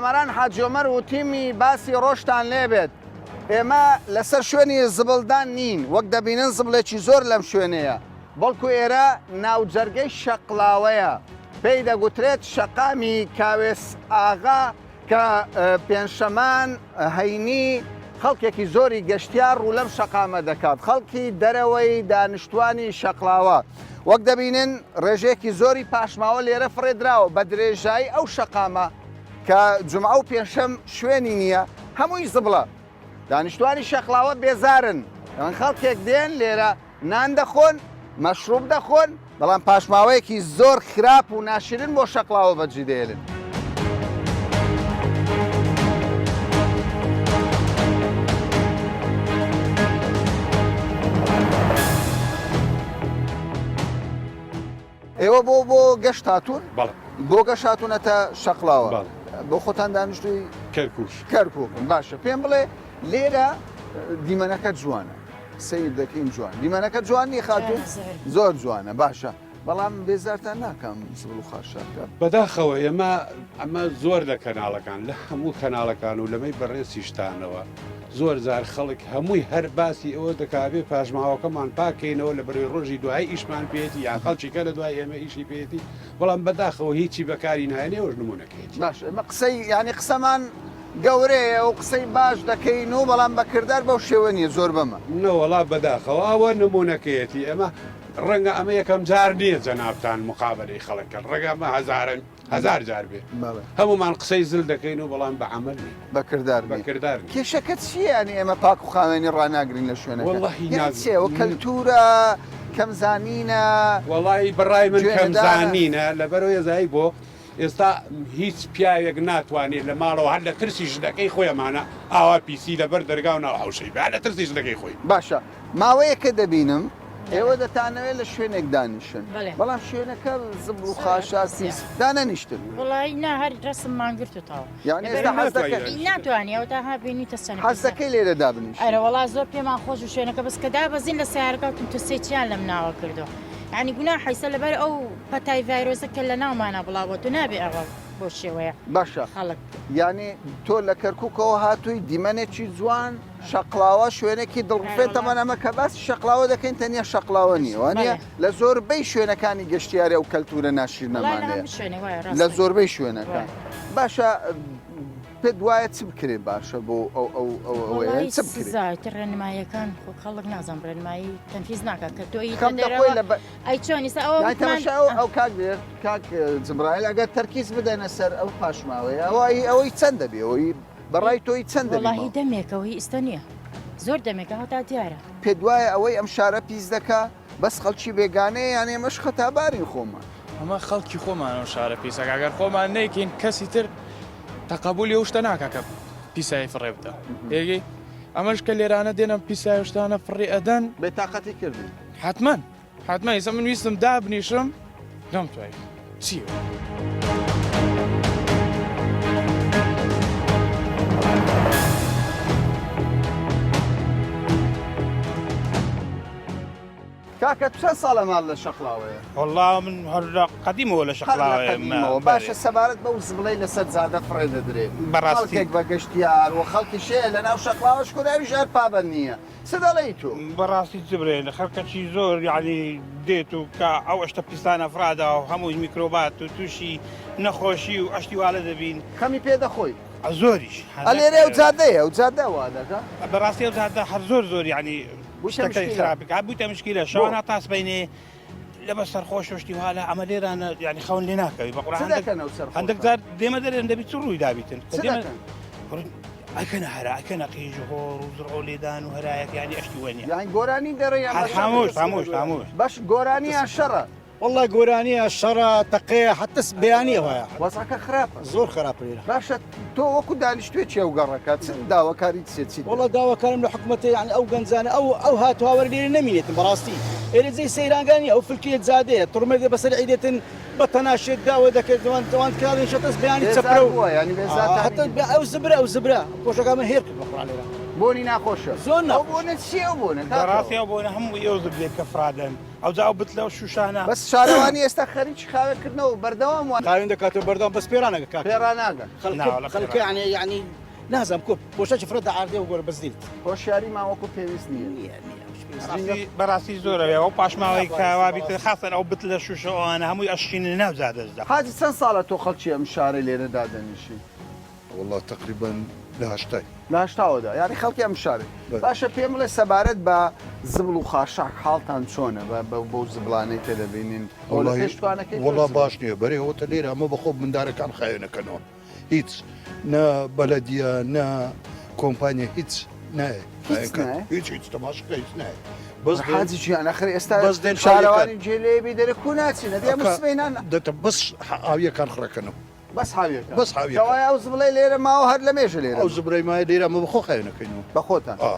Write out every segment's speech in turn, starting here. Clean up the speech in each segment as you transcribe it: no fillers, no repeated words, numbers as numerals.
کامەران حاجی عومەر و تیمی باسی ڕۆژتان لێبێت. ئێمە لەسەر شوێنی زبڵدان نین، وەک دەبینن زبڵێکی زۆر لەم شوێنەیە، بەڵکو ئێرە ناوجەرگەی شەقڵاوەیە، پێی دەگوترێت شەقامی کاوێس ئاغا کە پێنجشەمان، هەینی، خەڵکێکی زۆری گەشتیار ڕوو لەم شەقامە دەکات، خەڵکی دەرەوەی دانیشتوانی شەقڵاوە. وەک دەبینن ڕێژەیەکی زۆری پاشماوە لێرە فڕێدراوە بە درێژایی ئەو شەقامە کە جومعە و پێنجشەم شوێنی نییە هەمووی زبڵە. دانیشتوانی شەقڵاوە بێزارن، دەڵێن خەڵکێک دێن لێرە نان دەخۆن، مەشروب دەخۆن، بەڵام پاشماوەیەکی زۆر خراپ و ناشرین بۆ شەقڵاوە بەجی دێلن. ئێوە بۆ بۆ گەشت هاتوون؟ بەڵێ. بۆ گەشت هاتوونەتە شەقڵاوە؟ بەڵێ. بۆ خۆتان دانیشتووی؟ کەرکووک. کەرکووکن. باشە پێم بڵێ لێرە دیمەنەکە جوانە سیر دەکەین جوان دیمەنەکە جوان نیە خاتوون؟ زۆر جوانە باشە بەڵام بێزارتان ناکەم زبڵ و خاشاکە؟ بەداخەوە ئێمە ئەمە زۆر لە کەناڵەکان لە هەموو کەناڵەکان و لەمەی بەڕێزیشتانەوە زۆر جار خەڵک هەمووی هەر باسی ئەوە دەکا بێ پاشماوەکەمان پاکەینەوە لە بەرەی ڕۆژی دوایی ئیشمان پێیەتی یا خەڵکی کە لە دوای ئێمە ئیشی پێیەتی بەڵام بەداخەوە هیچی بەکاری نایەن ئێوەش نمونەکەیەتی. باش ئێمە قسەی یانی قسەمان گەورەیە و قسەی باش دەکەین و بەڵام بە کردار بەو شێوە نییە زۆر بەمە. نەوەڵا بەداخەوە ئەوە نمونەکەیەتی ئێمە ڕەنگە ئەمە یەکەم جار نییە جەنابتان مقابەلەی خەڵک کەن ڕەنگە ئەمە هەزارە هەزار جار بێ هەموومان قسەی زل دەکەین و بەڵام بە عەمەل نی. بە کردار بە کردار نی. کێشەکە چییە یانی ئێمە پاک و خاوێنی ڕاناگرین لە شوێنەکە؟ وەڵاهی یانی نازانم. چییە؟ ئەوە کەلتوورە، کەم زانینە، وەڵاهی بەڕای من کەم گوێنەدانە؟ زانینە لەبەرئەوەی ئەزای بۆ ئێستا هیچ پیاوێک ناتوانێ لە ماڵەوە هەر لە ترسی ژنەکەی خۆی ئەمانە ئاوا پیسی لەبەر دەرگا و ناو حەوشەی بێ هەر لە ترسی ژنەکەی خۆی. باشە ماوەیەکە دەبینم ئێوە دەتانەوێت لە شوێنێک دانیشن بەڵێ. بەڵام شوێنەکە زبڵ و زۆرە خاشاک پیسە. پیس دانەنیشتن. وەڵایی نا هەر ڕەسممان گرت و تەواو. یانی لەبەر ئێستا حەز دەکەی ناتوانی ناتوانی ئەوەتا ها بینیتە چەنە حەز پیسە. دەکەی لێرە دابنیشی؟ ئەرە وەڵا زۆر پێمان خۆش بوو شوێنەکە بەس کە دابەزین لە سەیارەکە وتم تۆ سەی چیان لەم ناوە کردووە یانی گوناحە ئیستا لەبەر ئەو پەتای ڤایرۆسە کە لە ناومانا بڵاو بۆتەوە نابێ ئەوە بەو شێوەیە باشە خەڵک یانی تۆ لە کەرکوکەوە هاتووی دیمەنێکی جوان شەقڵاوە شوێنێکی دڵڕفێن تەمان ئەمە کە باسی شەقڵاوە دەکەین تەنیا شەقڵاوە نییە وانە لە زۆربەی شوێنەکانی گەشتیاری ئەو کەلتورە ناشیرنەمانەیە لە زۆربەی شوێنەکان باشە پێت وایە چ بکرێ باشە بۆ ئەو ئەو ئەو ئەوەیە چ بکرێ؟ سزایتر ڕێنماییەکان خۆ خەڵک نازم ڕێنمایی تەنفیز ناکە کە تۆ خەم دەخۆی لە ئەی چۆن ئیستا ئەوە یانی تەماشا ئەو ئەو کاک بێ کاک جبرائیل ئەگەر تەرکیز بدەنە سەر ئەو پاشماوەیە ئەوەی ئەوەی چەند دەبێ ئەوەی بەڕای تۆی چەند دەبی وەڵاهی دەمێکە هی ئیستا نییە زۆر دەمێکە هەتا دیارە. پێت وایە ئەوەی ئەم شارە پیس دەکا بەس خەڵکی بێگانەیە یان ئێمەش خەتابارین خۆمان؟ ئەمە خەڵکی خۆمانە و شارە پیسەکە گەر خۆمان نەیکەین کەسی تر تەقەبولی ئەو شتە ناکا کە پیسایی فڕێ بدە تێگەی ئەمەش کە لێرانە دێنم پیسایی و شتانە فڕێ ئەدەن بێتاقەتی کردی حتمما حتمما ئێستا من ویستم دابنیشم نەمتوانی چییە؟ کاکە چەند ساڵە ماڵ لە شەقڵاوەیە؟ وەڵا من هەر لە قەدیمەوە لە هەر لە شەقڵاوەیە قەدیمەوە باشە سەبارەت بەو زبڵەی لەسەر جادە فڕێ دەدرێ بەڕاستی خەڵکێک بە گەشتیار و خەڵکیش هەیە لەناو شەقڵاوەش کورە ئەویش هەر پابەند نییە چ دەڵێی تۆ؟ بەڕاستی جبرێن خەڵکەکی زۆر یعنی دێت و کە ئەو ئەشتە پیسانە فڕادا و هەمووی میکرۆبات و تووشی نەخۆشی و ئەشتی والە دەبین خەمی پێ دەخۆی؟ زۆریش ئەلێرێ ئەو جادەیە ئەو جادە وا دەکا بەڕاستی ئەو جادە هەر زۆر زۆر یعنی بوویتە شتەکەی مشکیلە. خراپی کا بوویتە مشکیلە بۆ؟ شەوانە تا سبەینێ لەبە سەرخۆش و شتی والا ئەمە لێرانە یعنی خەون لێ ناکەوی بە چ قورئان هەندێک دەکەن ئەو سەرخۆشە؟ هەندێک جار دێمە دەرێن دەبی چ ڕووی دابیتن چ کە دێمە دەکەن؟ ئەکەنە هەرا ئەکەنە قیژ و هۆڕ و زڕ و لێدان و هەرایەک یعنی ئەشتی وەنیە یان گۆرانی دەڕێ یان هەر بە شەڕ هەمووش دەست هەمووش پێ هەمووش باش گۆرانی یان شەڕە وەڵا گۆرانیە شەڕە تەقەیە حەتە بەیانیە وایە. وەزعەکە خراپە. زۆر خراپە لێرە. باشە تۆ وەکو دانیشتوێکی ئەو گەڕەکە چ داواکاریت چیە چیت وەڵا داواکارم لە حکومەتە یانی ئەو گەنجانە ئەو ئەو هات و هاوارە لێرە نەمینێتن بەڕاستی ئێرە جێی سەیرانگا نیە ئەو فلکەیە جادەیە تڕمێ دێ بەسەر عیدێتن بە تەناشێت داوە دەکرد وان وان کراوێن شەتەس بەیانی بێزار چەپرە و بووە یانی بێزارتانی حەتە کرد. ئەو زبرە ئەو زبرە پۆشەکە من هێر کرد بە قورئان لێرە. بۆنی ناخۆشە زۆر ئەو بۆنە چیە ئەو بۆنە بەڕاستی ئەو بۆنە هەموو ئەو زبلێک کە فرادەن ئەوجا ئەو بتلە و شوشانە. بەس شارەوانی ئێستا خەریکی خاوێنکردنەوە بەردەوام وان. خاوێن دەکاتەوە بەردەوام بەس پێڕانەگە کاکە. پێڕاناگەن. خەڵکە خەڵکە یعنی یعنی نازانم کۆ پۆشاکی فرە دەعاردێ و گۆرە بەس دیت. هۆشیاریمان وەکو پێویست نییە. نییە نییە. بەڕاستی زۆرە ئەو پاشماوەی کاوابی تر خاصەن ئەو بتلە شوشە ئەوانە هەمووی ئەشکینە ناو جادەشدا. حاجی چەند ساڵە تۆ خەڵکی ئەم شارەی لێرە دادەنیشی؟ وەڵا تەقریبەن لە هەشتای. لە هەشتاوە دا یانی خەڵکی ئەم شارەی. باشە پێم بڵێ سەبارەت بە زبڵ و خاشاک حاڵتان چۆنە بە بەو زبڵانەی کە دەبینین ئەوە لە پێش دوکانەکەی تۆ وەڵا باش نییە بەرێ ئەوەتە لێرە ئەمە بەخۆ مندارەکان خاوێنەکەنەوە هیچ نە بەلەدیە نە کۆمپانیا هیچ نایە هیچ نایە؟ هیچ هیچ تەماشەکە هیچ نایە بەس حاجی گیان ئەخر ئێستا بەس دێن شارەوانی جێ لێ بی دەرێ کو ناچینە دێ مسبەینان دەتە بەس ئاویەکان خڕەکەنەوە بەس حاویەکان بەس حاویەکان. کەوایە ئەو زبڵەی لێرە ماوە هەر لە مێژە لێرە ئەو زبرەی مایە لێرە ئەمە بەخۆ خاوێنەکەینەوە. بە خۆتان. ئا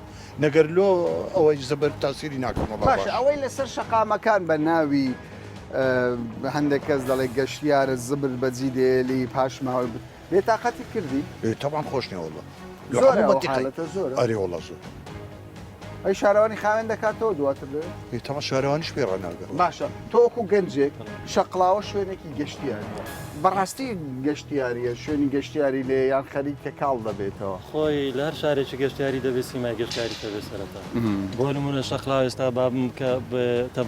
نەگەر لۆ ئەوەی زبر تاسیری ناکەم وەڵا باشە باش. ئەوەی لەسەر شەقامەکان بە ناوی هەندێک کەس دەڵێ گەشتیارە زبر بەجی دێلی پاشماوەی بێتاقەتی کردی؟ ئێ تەبعەن خۆش نیە وەڵا. لۆ زۆرە هەموو ئەو مەنتیقەی. حاڵەتە زۆرە. ئەرێ وەڵا زۆر. ئەی شارەوانی خاوێن دەکاتەوە دواتر لەوێ؟ ئێ تەبعەن شارەوانیش پێ ڕاناگا. باشە تۆ وەکو گەنجێک شەقڵاوە شوێنێکی گەشتیاریە بەڕاستی گەشتیاریە شوێنی گەشتیاری لێ یان خەریکە کاڵ دەبێتەوە؟ خۆی لە هەر شارێکی گەشتیاری دەبێت سیمای گەشتیاری هەبێت سەرەتا بۆ نمونە شەقڵاوە ئێستا بابم کە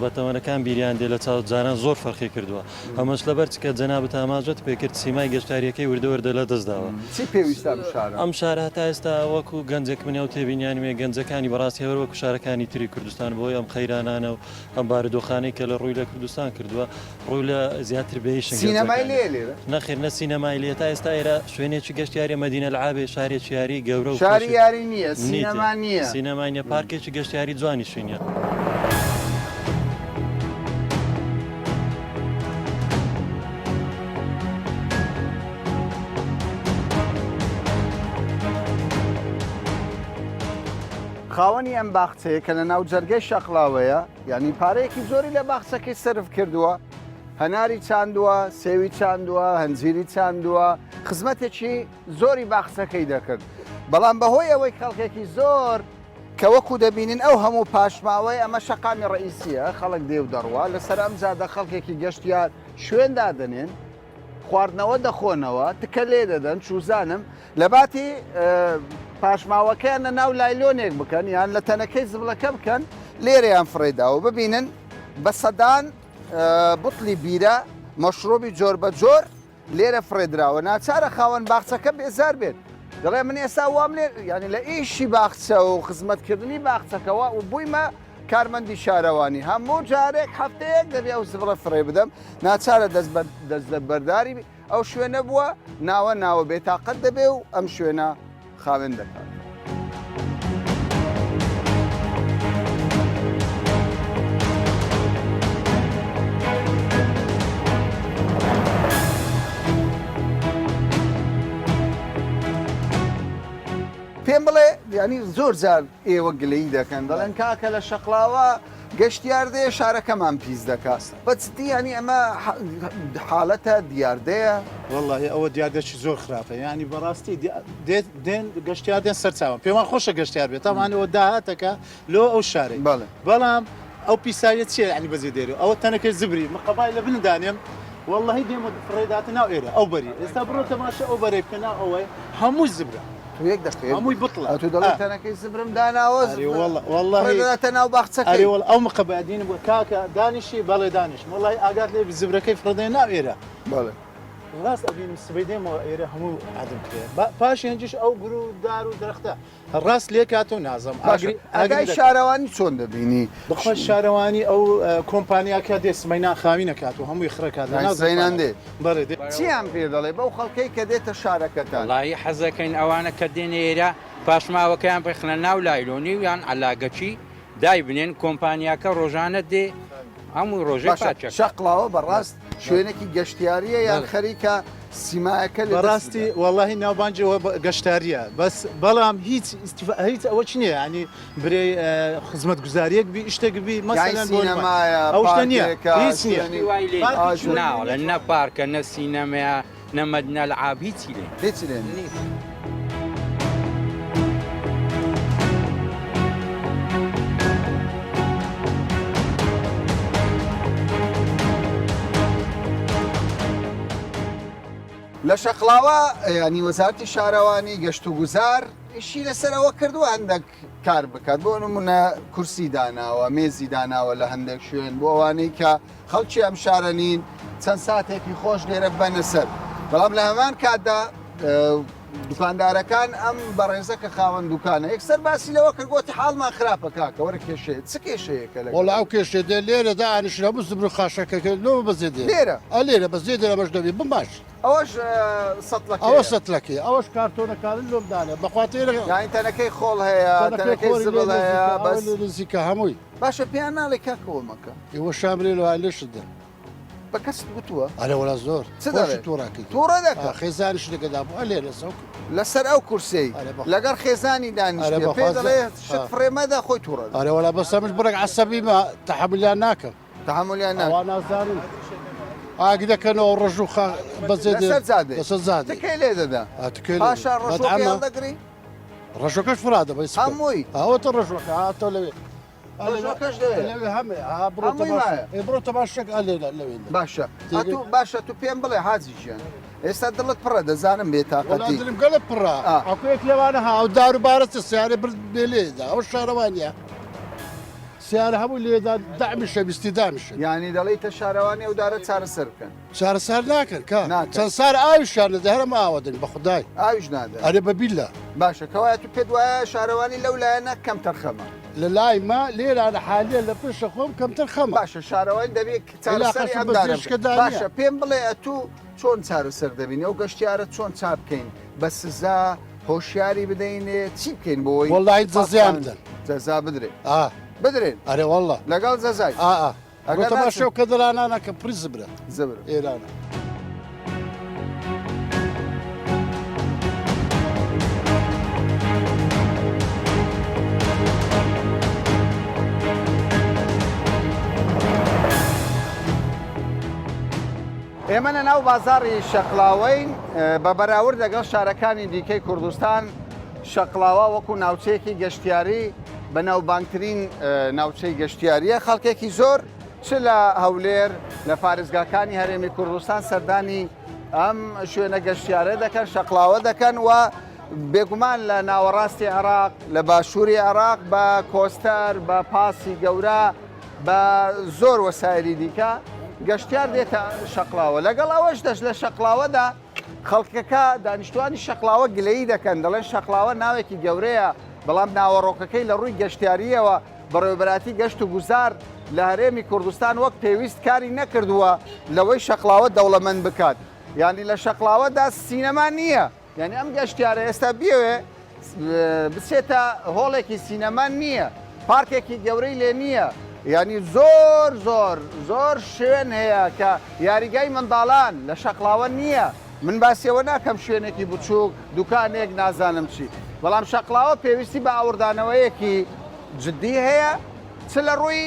بە تەمەنەکان بیریان دێ لە چاو جاران زۆر فەرقی کردووە ئەمەش لەبەر چ کە جەنابت ئاماژەت پێکرد سیمای گەشتاریەکەی وردە وردە لە دەست داوە. چی پێویستە ئەم شارە؟ ئەم شارە هەتا ئێستا وەکو گەنجێک من ئەو تێبینیانم هەیە گەنجەکانی بەڕاستی هەر وەکو شارەکانی تری کوردستان بەهۆی ئەم قەیرانانە و ئەم بارودۆخانەی کە لە ڕووی لە کوردستان کردووە ڕووی لە زیاتر بێیشن سینەمای لێیە لێرە؟ نەخێر نە سینەمای لێیە تا ئێستا ئێرە شوێنێکی گەشتیاریە مەدینە العابێ شارێکی یاری گەورە و شاری خۆشی یاری نییە نیتە سینەما نییە. سینەمای نییە پارکێکی گەشتیاری جوانیشی نییە. خاوەنی ئەم باخچەیە کە لە ناو جەرگەی شەقڵاوەیە یعنی پارەیەکی زۆری لە باخچەکەی سەرف کردووە هەناری چاندووە سێوی چاندووە هەنجیری چاندووە خزمەتێکی زۆری باخچەکەی دەکرد بەڵام بەهۆی ئەوەی خەڵکێکی زۆر کە وەکو دەبینن ئەو هەموو پاشماوەی ئەمە شەقامی ڕئیسیە خەڵک دێ و دەڕوا لەسەر ئەم جادە خەڵکێکی گەشتیار شوێن دادەنێن خواردنەوە دەخۆنەوە تکە لێ دەدەن چوزانم لە باتی پاشماوەکەیان لە ناو لایلۆنێک بکەن یان لە تەنەکەی زبڵەکە بکەن لێرەیان فڕێداوە ببینن بە سەدان بتڵی بیرە مەشروبی جۆر بە جۆر لێرە فڕێدراوە ناچارە خاوەن باخچەکە بێزار بێت دەڵێ من ئێستا وام لێ یعنی لە ئیشی باخچە و خزمەتکردنی باخچەکەوە و بوویمە کارمەندی شارەوانی هەموو جارێک هەفتەیەک دەبێ ئەو زبڵە فڕێ بدەم ناچارە دەست دەستبەرداری ئەو شوێنە بووە ناوە ناوە بێتاقەت دەبێ و ئەم شوێنە خاوێن دەکات. پێم بڵێ ینی زۆر جار ئێوە گلەیی دەکەن دەڵێن کاکە لە شەقڵاوە گەشتیار دێ شارەکەمان پیس دەکا بە جدی یانی ئەمە حاڵەتە دیاردەیە؟ وەڵاهی ئەوە دیاردەکی زۆر خراپە یانی بەڕاستی دێن گەشتیار دێن سەرچاوە پێمان خۆشە گەشتیار بێت تاوان ئەوە داهاتەکە لۆ ئەو شارەی بەڵێ بەڵام ئەو پیساییە چییە یانی بەجێ دێرێ ئەوە تەنەکەی زبری مقەبای لە بن دانێم واللهی دێم و فڕێداتە ناو ئێرە ئەو بەری ئێستا بڕۆ تەماشا ئەو بەرەی بکە ناو ئەوەی هەمووی زبرە تۆ یەک دەقەیە هەمووی بتڵە ئەتوو دەڵێی تەنەکەی زبرم داناوە ئەرێ واللە واللهی فڕێدەداتە ناو باخچەکەی ئەرێ واللە ئەو مقەبا دینم بووە کاکە دانیشی بەڵێ دانیشم وەڵڵاهی ئاگات لێ بی زبرەکەی فڕێدەیە ناو ئێرە بەڵێ ڕاست ئەبینم سبەی دێمەوە ئێرە هەموو ئادم کرێ پاشی هەنجیش ئەو گرو دار و درەختە ڕاست لێ کاتۆ نازم باشە ئاگری ئەدای ئاگری دەکات شارەوانی چۆن دەبینی؟ بەخوا شارەوانی ئەو کۆمپانیاکە دێ سمەینان خاوی نەکات و هەمووی خڕەکات لە یانی ناو سبەینان زەرفانە دێ؟ بەڵێ دێ. چیان پێ دەڵێ بەو خەڵکەی کە دێتە شارەکەتان؟ وەڵایی حەزەکەین ئەوانە کە دێنە ئێرە پاشماوەکەیان بخنە ناو لایلۆنی و یان عەلاگەکی دایبنێن کۆمپانیاکە ڕۆژانە دێ هەموو ڕۆژێ باشە پاکەکات. شەقڵاوە بەڕاست شوێنێکی گەشتیارییە یان خەریکە سیمایەکە لە دەست بەڕاستی بدات؟ وەڵاهی ناوبانگی ئەوە گەشتارییە بەس بەڵام هیچ ئیستیفا هیچ ئەوەچ نییە یانی برێ خزمەتگوزاریەک بی شتێک بی یانی مەسەلەن بۆ نمونە سینەمایە ئەو شتە نییە پارکێکە هیچ نییە شوێنی وای لێ پارکێکی ئاژ وای لێ ناوەڵە نییە نە پارکە نە سینەمەیە نە مەدنە ئەلعاب هیچی لێ هیچی لێ نییە. نییە. لە شەقڵاوە یانی وەزارەتی شارەوانی گەشتوگوزار ئیشی لەسەر ئەوە کردووە هەندێک کار بکات بۆ نمونە کورسی داناوە مێزی داناوە لە هەندێک شوێن بۆ ئەوانەی کە خەڵکی ئەم شارە نین چەند ساتێکی خۆش لێرە ببەنە سەر بەڵام لە هەمان کاتدا دوکاندارەکان ئەم بەڕێزە کە خاوەن دوکانە یەکسەر باسی لەوە کرد گۆتی حاڵمان خراپە کاکە وەرە کێشەیە چ کێشەیەکە لەگەڵ وەڵا ئەو کێشەیە دێ لێرە دانیشن هەموو زبر و خاشەکە کە لۆ بەزێ دێ لێرە ئە لێرە بەزێ دێ ئەمەش دەبێ بماش ئەوەش سەتڵەکەیە ئەوە سەتلەکەی ئەوەش کارتۆنەکانن لۆم دانێ بەخوا تێرە یانی تەنەکەی خۆڵ هەیە تەنەکەی تەنەکەی خۆری زبڵ لێ هەیە نزیکە ئەوە بەس لێ نزیکە هەمووی باشە پێیان ناڵێ کاکە ئەوە مەکە ئێوە شامرێ لۆ لێشت دەن بە کەست گوتووە؟ ئەرێ وەلا زۆر. چ خۆشی دەڵێ؟ توڕە کردی. توڕە دەکا. ئا خێزانیشی لەگەدا بوو ئە لێرە سەو کرد. لەسەر ئەو کورسیەی ئەرێ بەخوا. لەگەڵ خێزانی ئەرێ دانیشتیە پێی بەخوا دەڵێ زۆر. شت ئا. فڕێ مەدە خۆی توڕە دەبێ. ئەرێ وەلا بەس ئەمش بڕێک عەسەبیمە تەحەمولیان ناکەم. تەحەمولیان ناکەی. ئەوا نازانم ئاگ دەکەنەوە ڕەش و خا بەجێ دێ لەسەر جادەی. لەسەر جادەی. تکەی لێ دەدا. ئا تکەی لێ دەدا. پاشان ڕەشۆکەی مەتعەمە. هەڵدەگری؟ ڕەشۆکەش فڕادە بەی سکە. هەمووی. ئەوەتە ڕەشۆکە هاتەوە لەوێ. ڕۆژەکەش لەوێ لەوێ هەمێ ها بڕۆ هەمووی تەماش وایە. ئێ بڕۆ تەماشەک ئە لێرە لەوێ لە. باشە تێگەی؟ ئەتوو باشە تو پێم بڵێ حاجی گیان ئێستا دڵت پڕە دەزانم وەڵا بێتاقەتی دلم گەلە پڕە ئا. ئەکو یەک لەوانە ها ئەو دار و بارە چە سیارە برد بێ لێدا ئەو شارەوانیە سیارە هەموو لێدا دەعمیشە بیستی دامیشە یانی دەڵێی تە شارەوانی ئەو دارە چارەسەر بکەن چارەسەر ناکەن کا ناکەن. چەند سار ئاویشیان نەدە هەر ئەمە ئاوە دەن بە خودای ئاویش نادەن ئەرێ بە بیللە باشە کەوایە تو پێت وایە شارەوانی لەو لایەنە کەمتەرخەمە لە لای مە لێرانە حالیە لە پشت خۆم کەمتر خەمە. باشە شارەوانی دەبێ چارەسەری عیلاقەشم ئەم بە دارە زێشکەدا بکات. نییە. باشە پێم بڵێ ئەتوو چۆن چارەسەر دەبینی ئەو گەشتیارە چۆن چا بکەین بە سزا هۆشیاری بدەینێ چی بکەین بۆی وەڵی جەزیان پاکان بدەن. جەزا بدرێ ئا بدرێن ئەرێ واللە لەگەڵ جەزای ئا ئا ئەگەر بۆ تەماشا ناچن. و کەدرانانە کە پڕی زبرە زبرە. ئێرانە. ئێمە لە ناو بازاڕی شەقڵاوەین بە بەراورد لەگەڵ شارەکانی دیکەی کوردستان شەقڵاوە وەکو ناوچەیەکی گەشتیاری بەناوبانگترین ناوچەی گەشتیاریە خەڵکێکی زۆر چ لە هەولێر لە پارێزگاکانی هەرێمی کوردستان سەردانی ئەم شوێنە گەشتیارە دەکەن شەقڵاوە دەکەن و بێگومان لە ناوەڕاستی عێراق لە باشووری عێراق بە کۆستەر بە پاسی گەورە بە زۆر وەسایلی دیکە گەشتیار دێتە شەقڵاوە لەگەڵ ئەوەش دەش لە شەقڵاوەدا خەڵکەکە دانیشتوانی شەقڵاوە گلەیی دەکەن دەڵێن شەقڵاوە ناوێکی گەورەیە بەڵام ناوەڕۆکەکەی لە ڕووی گەشتیارییەوە بەڕێوەبەرایەتی گەشت و گوزار لە هەرێمی کوردستان وەک پێویست کاری نەکردووە لەوەی شەقڵاوە دەوڵەمەند بکات یانی لە شەقڵاوەدا سینەما نییە یانی ئەم گەشتیارە ئێستا بیەوێ بچێتە هۆڵێکی سینەما نییە پارکێکی گەورەی لێ نییە یانی زۆر زۆر زۆر شوێن هەیە کە یاریگای منداڵان لە شەقڵاوە نییە من باسی ئەوە ناکەم شوێنێکی بچووک دوکانێک نازانم چی بەڵام شەقڵاوە پێویستی بە ئاوڕدانەوەیەکی جدی هەیە چ لە ڕووی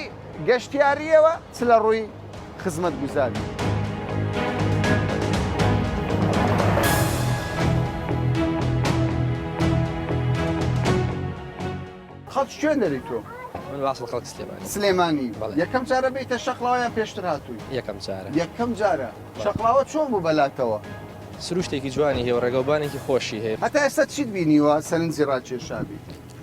گەشتیارییەوە چ لە ڕووی خزمەتگوزاری. خەڵکی کوێن دەری تۆ؟ من بە ئەسڵ خەڵکی سلێمانی. سلێمانی. بەڵێ. یەکەم جارە بێیتە شەقڵاوە یان پێشتر هاتووی؟ یەکەم جارە. یەکەم جارە. شەقڵاوە چۆن بوو بەلاتەوە؟ سروشتێکی جوانی هەیە و ڕێگەوبانێکی خۆشی هەیە. هەتا ئێستا چیت بینیوە سەرنجی ڕاکێشابی؟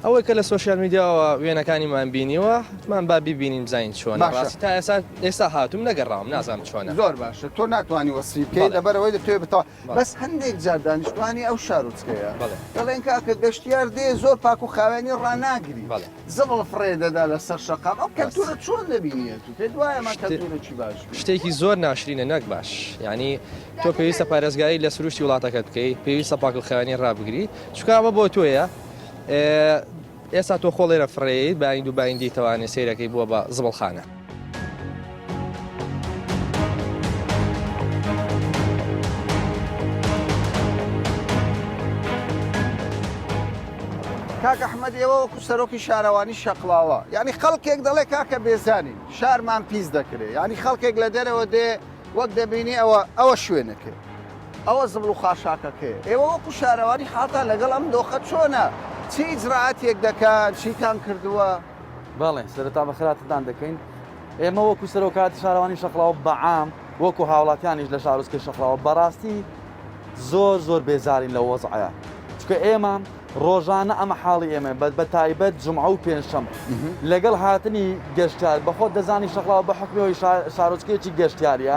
ئەوەی کە لە سۆشیال میدیاوە وێنەکانیمان بینیوە وتمان با بیبینین بزانین چۆنە. باشە. ڕاستی تا ئێستا ئێستا هاتووم نەگەڕاوم نازانم چۆنە. زۆر باشە تۆ ناتوانی وەسفی بکەی بەڵێ. لەبەرئەوەی دەتەوێ بتەوە بەڵێ. بەس هەندێک جار دانیشتوانی ئەو شارۆچکەیە بەڵێ. دەڵێن کاکە گەشتیار دێ زۆر پاک و خاوێنی ڕاناگری بەڵێ. زبڵ فڕێ دەدا لەسەر شەقام ئەو ڕاست. کەلتورە چۆن دەبینی ئەتوو پێت وایە ئەمە شت کەلتورێکی باش بێ؟ شتێکی زۆر ناشرینە نەک باش یانی تۆ پێویستە پارێزگاری لە سروشتی وڵاتەکەت بکەی پێویستە پاک و خاوێنی ڕابگری چونکە ئەمە بۆ تۆیە ئێستا تۆ خۆڵ لێرە فڕێیت بەیانی دووباین دیتەوانێ سەیرەکەی بووە بە زبڵخانە. کاک ئەحمەد ئێوە وەکو سەرۆکی شارەوانی شەقڵاوە یعنی خەڵکێک دەڵێ کاکە بێزانین شارمان پیس دەکرێ یعنی خەڵکێک لە دەرەوە دێ وەک دەبینی ئەوە ئەوە شوێنەکەی ئەوە زبڵ و خاشاکەکەیە. ئێوە وەکو شارەوانی حاڵتان لەگەڵ ئەم دۆخە چۆنە؟ چی ئیجرائاتێک دەکەن؟ چیتان کردووە؟ بەڵێ سەرەتا بەخێرهاتنتان دەکەین. ئێمە وەکو سەرۆکایەتی شارەوانی شەقڵاوە بە عام وەکو هاوڵاتیانیش لە شارۆچکەی شەقڵاوە بەڕاستی زۆر زۆر بێزارین لەو وەزعە چونکە ئێمە ڕۆژانە ئەمە حاڵی ئێمە بە بە تایبەت جومعە و پێنجشەم لەگەڵ هاتنی گەشتیار بەخۆت دەزانی شەقڵاوە بە حوکمی ئەوەی شارۆچکەیەکی گەشتیاریە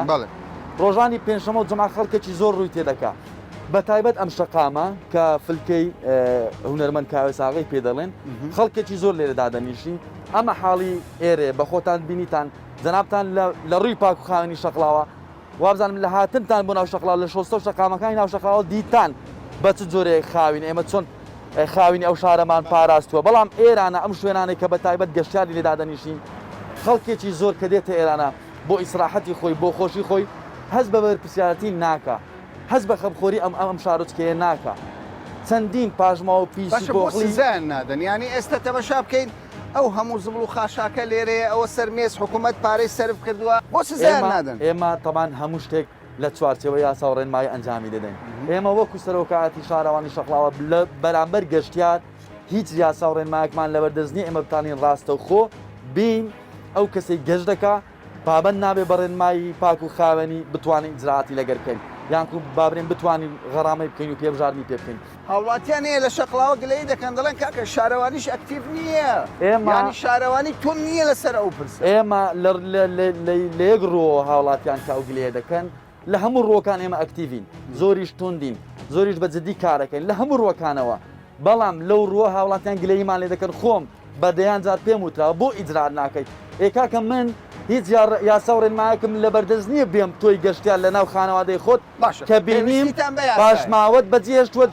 ڕۆژانی پێنجشەمە و جومعە خەڵکێکی زۆر ڕووی تێدەکا بە تایبەت ئەم شەقامە کە فلکەی هونەرمەند کاوێ ساغەی پێ دەڵێن خەڵکێکی زۆر لێرە دادەنیشی ئەمە حاڵی ئێرێ بە خۆتان بینیتان جەنابتان لە ڕووی پاک و خاوێنی شەقڵاوە وابزانم لە هاتنتان بۆ ناو شەقڵاوە لە شۆستە و شەقامەکانی ناو شەقڵاوە دیتان بە چ جۆرێک خاوین ئێمە چۆن خاوینی ئەو شارەمان پاراستووە بەڵام ئێرانە ئەم شوێنانەی کە بە تایبەت گەشتیاری لێ دادەنیشین خەڵکێکی زۆر کە دێتە ئێرانە بۆ ئیسراحەتی خۆی بۆ خۆشی خۆی هەست بە بەرپرسیارەتی ناکا هەست بە خەمخۆری ئەم ئەم شارۆچکەیە ناکا چەندین پاشماوە پیس و باشە بۆ بۆغڵی سزایان نادەن یانی ئێستا تەمەشا بکەین ئەو هەموو زبڵ و خاشاکە لێرەیە ئەوە سەر مێز حکوومەت پارەی سەرف کردووە بۆ سزایان ئێمە نادەن؟ ئێمە تەبان هەموو شتێک لە چوارچێوەی یاسا و ڕێنمایی ئەنجامی دەدەین ئێمە وەکو سەرۆکایەتی شارەوانی شەقڵاوە لە بەرامبەر گەشتیار هیچ یاسا و ڕێنمایەکمان لەبەردەست نییە ئێمە بتانین ڕاستەوخۆ بین ئەو کەسەی گەشت دەکا پابەند نابێ بە ڕێنمایی پاک و خاوێنی بتوانین ئیجرائاتی لەگەر بکەین یانکو بابرێن بتوانین غەرامەی بکەین و پێبژاردنی پێ بکەین. هاوڵاتیان هەیە لە شەقڵاوە گلەیی دەکەن دەڵێن کاکە شارەوانیش ئەکتیڤ نییە ئێمە یانی شارەوانی توند نییە لەسەر ئەو پرسە. ئێمە لە لە یەک ڕووەوە هاوڵاتیان کە ئەو گلەیە دەکەن لە هەموو ڕووەکان ئێمە ئەکتیڤین زۆریش توندین زۆریش بە جدی کارەکەین لە هەموو ڕووەکانەوە بەڵام لەو ڕووە هاوڵاتیان گلەییمان لێ دەکەن خۆم بە دەیان جار پێم وتراوە بۆ ئیجرائات ناکەیت ئێ کاکە من هیچ یاسا و ڕێنمایەکم لەبەردەست نییە بێم تۆی گەشتیار لەناو خانەوادەی خۆت باشە کە بینیم پێویستیتان بە یاسایە. پاشماوەت بەجێهێشتووە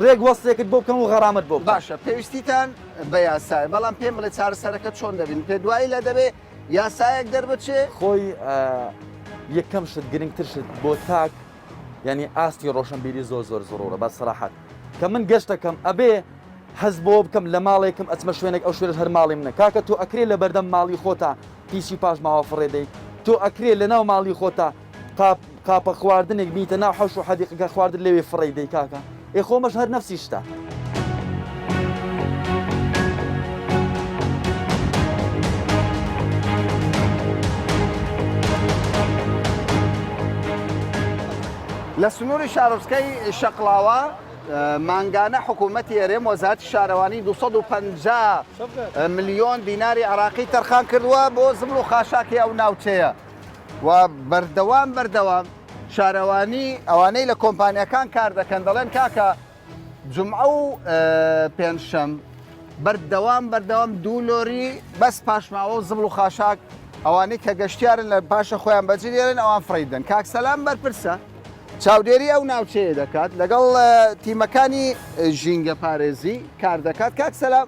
ڕێک وەستێکت بۆ بکەم و غەرامەت بۆ بکەم. باشە پێویستیتان بە یاسایە بەڵام پێم بڵێ چارەسەرەکە چۆن دەبین پێ دوایی لە دەبێ یاسایەک دەربچێ؟ خۆی یەکەم شت گرنگتر شت بۆ تاک یعنی ئاستی ڕۆشنبیری زۆر زۆر زڕورە بە سەراحەت کە من گەشتەکەم ئەبێ حەز بۆ بکەم لە ماڵێکم ئەچمە شوێنێک ئەو شوێنەش هەر ماڵی منە کاکە تۆ ئەکرێ لە بەردەم ماڵی خۆتا پیسی پاشماوە فڕێ دەی تۆ ئەکرێ لە ناو ماڵی خۆتا قاپ قاپە خواردنێک بینیتە ناو حەوش و حەدیقەکە خواردن لەوێ فڕێی دەی کاکە ئێ خۆمەش هەر نەفسی شتە. لە سنووری شارۆچکەی شەقڵاوە مانگانە حکوومەتی هەرێم وەزارەتی شارەوانی 250 ملیۆن دیناری عراقی تەرخان کردووە بۆ زبڵ و خاشاکی ئەو ناوچەیە و بەردەوام بەردەوام شارەوانی ئەوانەی لە کۆمپانیاکان کار دەکەن دەڵێن کاکە جمعە و پێنجشەم بەردەوام بەردەوام دوو لۆری بەس پاشماوە و زبڵ و خاشاک ئەوانەی کە گەشتیارن لە پاشە خۆیان بەجێ دێڵن ئەوان فڕیدەن کاک سەلام بەرپرسە چاودێری ئەو ناوچەیە دەکات لەگەڵ تیمەکانی ژینگە پارێزی کار دەکات کاک سەلام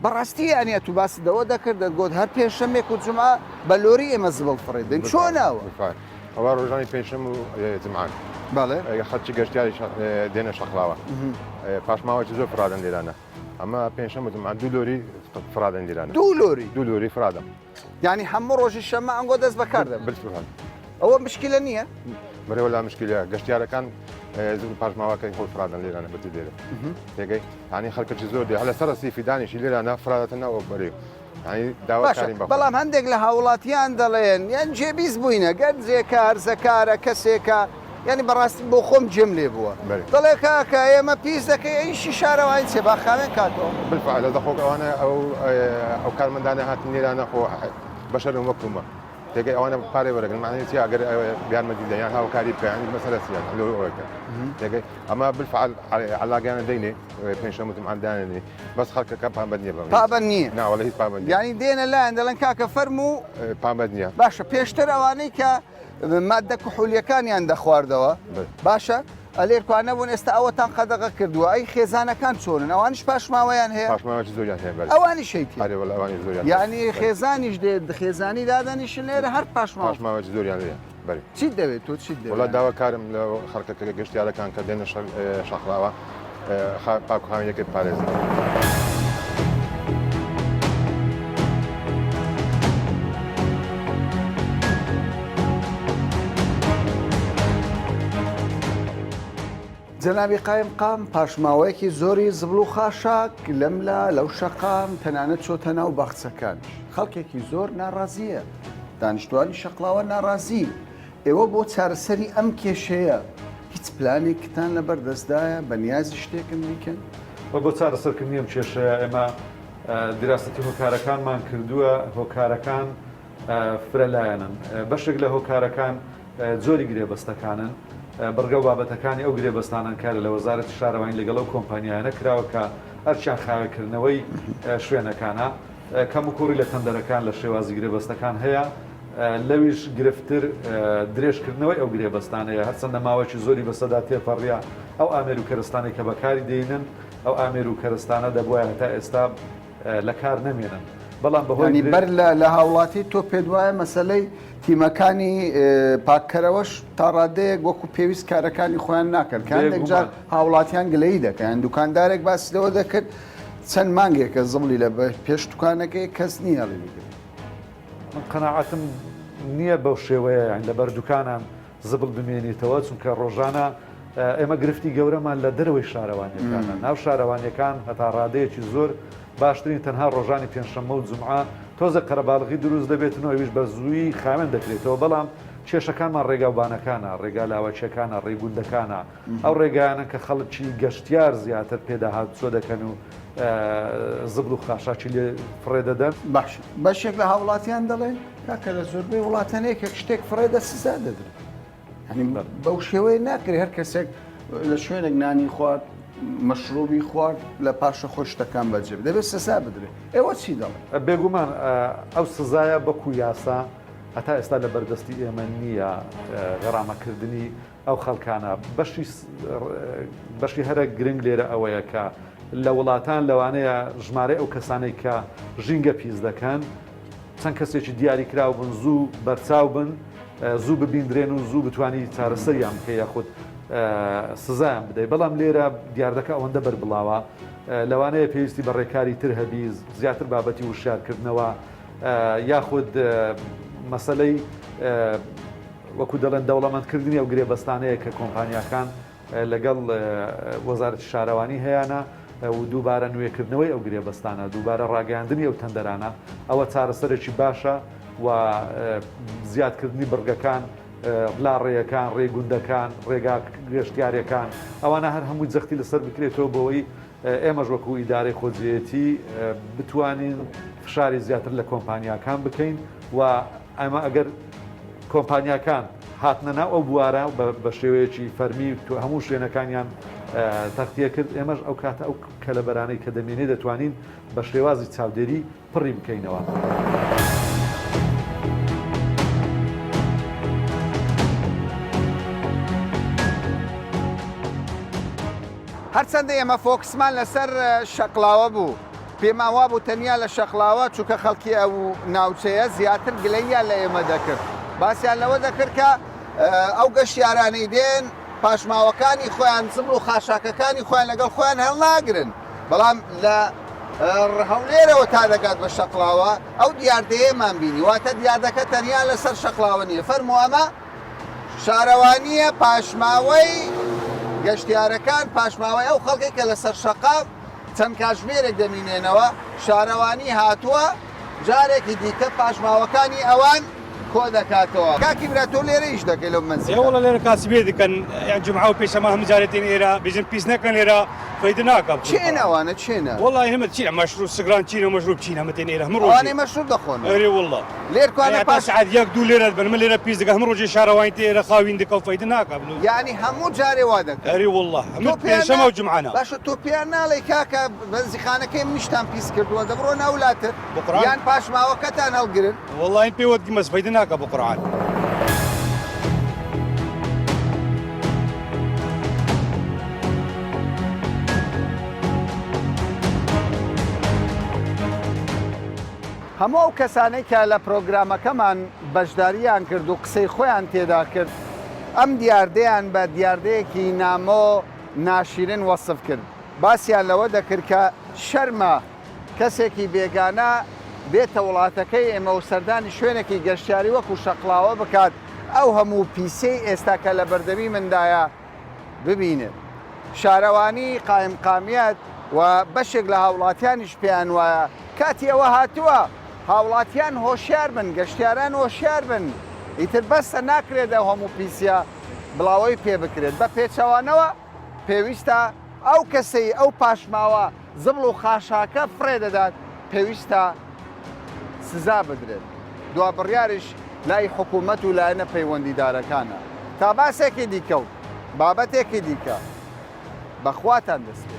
بەڕاستی یانی ئەتوو باست لەوە دەکرد دەتگۆت هەر پێنجشەمێک و جومعە بە لۆری ئێمە زبڵ فڕێ دەین چۆن ئەوە؟ بالفعل ئەوە ڕۆژانی پێنجشەم و جومعان بەڵێ خەڵکی گەشتیاری دێنە شەقڵاوە پاشماوەی زۆر فڕادەن لێرانە ئەمە پێنجشەم و جومعان دوو لۆری فڕادەن لێرانە دوو لۆری دوو لۆری فڕادەن یانی هەموو ڕۆژی شەممە ئەنگۆ دەست بەکار دەبن بالفعل ئەوە مشکلە نییە؟ بەرێ وەلا مشکلە گەشتیارەکان زبڵ پاشماوەکەی خۆی فرادەن لێرانە بەجێ دێرە تێگەی یانی خەڵکەکی زۆر دێ هەلە سەر ڕەسیفی دانیشی لێرانە فرادەتە ناو ئەو بەرێ یانی داواکارین بە بەڵام هەندێک لە هاوڵاتیان دەڵێن یان جێبیست بووینە گەنجێکە هەرزەکارە کەسێکە یعنی بەڕاستی بۆ خۆم جێم لێ بووە دەڵێ کاکە ئێمە پیس دەکەی ئیشی شارەوانی چێ با خاوێن کاتەوە بالفعل دەخۆک ئەوانە ئەو ئەو کارمەندانە هاتن لێرانە خۆ بەشەرن وەکومە تێگەی ئەوانە پارەی وەرەگرن معنی چیە ئەگەر یارمەتی دەن یان هاوکاری بکەن یانی مەسەلە چیە لۆ ئەوەکە تێگەی ئەمە بالفعل عەلاگەیانە دەینێ پێنجشەم و جومعان دانێنێ بەس خەڵکەکە پابەند نییە بەم پابەند نییە نا وەڵا هیچ پابەند نییە یانی دێنە لایان دەڵێن کاکە فەرموو پابەند نییە باشە پێشتر ئەوانەی کە ماددە کحولیەکانیان دەخواردەوە باشە ئەلێر کوا نەبوون ئێستا ئەوەتان قەدەغە کردووە ئەی خێزانەکان چۆنن ئەوانیش پاشماوەیان هەیە پاشماوەی زۆریان هەیە بەرێ ئەوانیش هەیە ئەرێ وەڵا ئەوانیش زۆریان هەیە. یعنی خێزانیش دێت خێزانی دادەنیشن لێرە هەر پاشماوە پاشماوەی زۆریان هەیە بەرێ چیت دەوێت تۆ چیت دەوێت وەڵا داواکارم لە خەڵکەکە گەشتیارەکان کە دێنە شەقڵاوە پاک و خاوێنیەکەی بپارێزن. جەنابی قایمقام پاشماوەیەکی زۆری زبڵ و خاشاک لەملا لەو شەقام تەنانەت چۆتە ناو باخچەکانیش خەڵکێکی زۆر ناڕازییە دانیشتوانی شەقڵاوە ناڕازین ئێوە بۆ چارەسەری ئەم کێشەیە. هیچ پلانێکتان لەبەر دەستدایە بە نیازی شتێکن بیکەن؟ وە بۆ چارەسەرکردنی ئەم کێشەیە ئێمە دیراسەتی هۆکارەکانمان کردووە، هۆکارەکان فرە لایەنن، بەشێک لە هۆکارەکان جۆری گرێبەستەکانن، بڕگە و بابەتەکانی ئەو گرێبەستانەن کە لە وەزارەتی شارەوانی لەگەڵ ئەو کۆمپانیایانە کراوە کە ئەرکیان خاوێنکردنەوەی شوێنەکانە، کەموکوڕی لە تەندەرەکان لە شێوازی گرێبەستەکان هەیە، لەویش گرفتتر درێژکردنەوەی ئەو گرێبەستانەیە، هەرچەندە ماوەیەکی زۆری بەسەدا تێپەڕیە، ئەو ئامێر و کەرستانەی کە بەکاری دێنن، ئەو ئامێر و کەرستانە دەبوایە هەتا ئێستا لە کار نەمێنن، بەڵام بەهۆی یانی بەر لە هاوڵاتی تۆ پێت وایە مەسەلەی تیمەکانی پاککەرەوەش تا ڕادەیەک وەکو پێویست کارەکانی خۆیان ناکەن کە هەندێک جار هاوڵاتیان گلەیی دەکەن یان دوکاندارێک باسی لەوە دەکرد چەند مانگێکە زبڵی لە پێش دوکانەکەی کەس نییە هەڵی بگرێت. من قەناعەتم نییە بەو شێوەیە یان لەبەر دوکانان زبڵ بمێنیتەوە چونکە ڕۆژانە ئێمە گرفتی گەورەمان لە دەرەوەی شارەوانیەکانە ناو شارەوانیەکان هەتا ڕادەیەکی زۆر باشترین تەنها ڕۆژانی پێنجشەممە و جومعە تۆزێ قەرەباڵغی دروست دەبێتن و ئەویش بە زوویی خاوێن دەکرێتەوە بەڵام کێشەکانمان ڕێگاوبانەکانە ڕێگا لاوەکیەکانە ڕێی گوندەکانە ئەو ڕێگایانەن کە خەڵکی گەشتیار زیاتر پێدا هاتوچۆ دەکەن و زبڵ و خاشاکی لێ فڕێ دەدەن. باشە بەشێک لە هاوڵاتیان دەڵێن کاکە لە زۆربەی وڵاتان یەکێک شتێک فڕێ دە سزا دەدرێت یعنی بەو شێوەیە ناکرێت هەر کەسێک لە شوێنێک نانی خوارد مەشروبی خوارد لە پاشە خۆی شتەکان بەجێ دەبێت سزا بدرێت ئێوە چی دەڵێن؟ بێگومان ئەو سزایە بەکو یاسا هەتا ئێستا لە بەردەستی ئێمە نییە غەرامەکردنی ئەو خەڵکانە بەشی بەشی هەرە گرنگ لێرە ئەوەیە کە لە وڵاتان لەوانەیە ژمارەی ئەو کەسانەی کە ژینگە پیس دەکەن چەند کەسێکی دیاریکراو بن زوو بەرچاو بن زوو ببیندرێن و زوو بتانی چارەسەریان بکە یاخود سزایان بدەیت بەڵام لێرە دیاردەکە ئەوەندە بەربڵاوە لەوانەیە پێویستی بە ڕێکاری تر هەبی زیاتر بابەتی وشارکردنەوە یاخود مەسلەی وەکو دەڵێن دەوڵەمەندکردنی ئەو گرێبەستانەیە کە کۆمپانیاکان لەگەڵ وەزارەتی شارەوانی هەیانە و دووبارە نوێکردنەوەی ئەو گرێبەستانە، دووبارە ڕاگەیاندنی ئەو تەندەرانە، ئەوە چارەسەرێکی باشە و زیادکردنی بڕگەکان، لاڕێیەکان، ڕێی گوندەکان، ڕێگا گەشتیارییەکان، ئەوانە هەر هەمووی جەختی لەسەر بکرێتەوە بۆوەی ئێمەش وەکو ئیدارەی خۆجێیەتی بتوانین فشاری زیاتر لە کۆمپانیاکان بکەین و ئەمە ئەگەر کۆمپانیاکان هاتنە ناو ئەو بوارە بە شێوەیەکی فەرمی هەموو شوێنەکانیان تەختیە کرد ئێمەش ئەو کاتە ئەو کەلەبەرانەی کە دەمێنێ دەتوانین بە شێوازی چاودێری پڕی بکەینەوە. هەرچەندە ئێمە فۆکسمان لەسەر شەقڵاوە بوو، پێمان وابوو تەنیا لە شەقڵاوە، چونکە خەڵکی ئەو ناوچەیە زیاتر گلەییان لە ئێمە دەکرد، باسیان لەوە دەکرد کە ئەو گەشتیارانەی دێن پاشماوەکانی خۆیان، زبڵ و خاشاکەکانی خۆیان لەگەڵ خۆیان هەڵناگرن، بەڵام لە هەولێرەوە تا دەگات بە شەقڵاوە ئەو دیاردەیەمان بینی، واتە دیاردەکە تەنیا لەسەر شەقڵاوە نییە، فەرموو ئەمە شارەوانییە پاشماوەی گەشتیارەکان، پاشماوەی ئەو خەڵکەی کە لەسەر شەقام چەند کاتژمێرێک دەمینێنەوە، شارەوانی هاتووە جارێکی دیکە پاشماوەکانی ئەوان کۆدەکاتەوە. کاکی برا تۆ لێرە ئیش دەکەی لەو مەنزیلە؟ ئێ وەڵا لێرە کاسبیە دەکەن جومعە و پێنجشەممە هەموو جارێ دێن ئێرە بێژن پیس نەکەن لێرە فەیدە ناکا. کێن ئەوانە کێنە؟ وەڵا هەمە چینە مەشروب سگران چینە مەشروب چینە هەمە دێن ئێرە هەموو ڕۆژێ. ئەوانەی مەشروب دەخۆنەوە؟ ئەرێ وەڵا. لێر کوانە پاش. سەعات یەک دوو لێرە بن من لێرە پیس دەکەم هەموو ڕۆژێ شارەوانی تێ ئێرە خاوین دەکا و فەیدە ناکا. یانی هەموو جارێ وا دەکەن؟ ئەرێ وەڵا هەموو پێنجشەممە و جومعەنە. باشە تۆ پێیان ناڵێی کاکە بەنزیخانەکەی منیشتان پیس کردووە دە بڕۆن ئەولاتر یان پاشماوەکەتان هەڵگرن؟ وەڵا این پێ وەتگی مەس فەیدە ناکا بە قورعان. هەموو ئەو کەسانەی کە لە پرۆگرامەکەمان بەشدارییان کرد و قسەی خۆیان تێدا کرد، ئەم دیاردەیان بە دیاردەیەکی نامۆ، ناشیرن وەسف کرد. باسیان لەوە دەکرد کە شەرمە کەسێکی بێگانە بێتە وڵاتەکەی ئێمە و سەردانی شوێنێکی گەشتیاری وەکو شەقڵاوە بکات، ئەو هەموو پیسیەی ئێستا کە لەبەردەمی مندایە ببینێت. شارەوانی، قایمقامیەت و بەشێک لە هاوڵاتیانیش پێیان وایە کاتی ئەوە هاتووە هاوڵاتیان هۆشیار بن، گەشتیاران هۆشیار بن، ئیتر بەسە ناکرێت ئەو هەموو پیسیە. بڵاوەی پێ بکرێت، بە پێچەوانەوە پێویستە ئەو کەسەی ئەو پاشماوە زبڵ و خاشاکە فڕێ دەدات پێویستە سزا بدرێت، دوا بڕیاریش لای حکوومەت و لایەنە پەیوەندیدارەکانە. تا باسێکی دیکە و بابەتێکی دیکە بە خواتان دەسپێرم.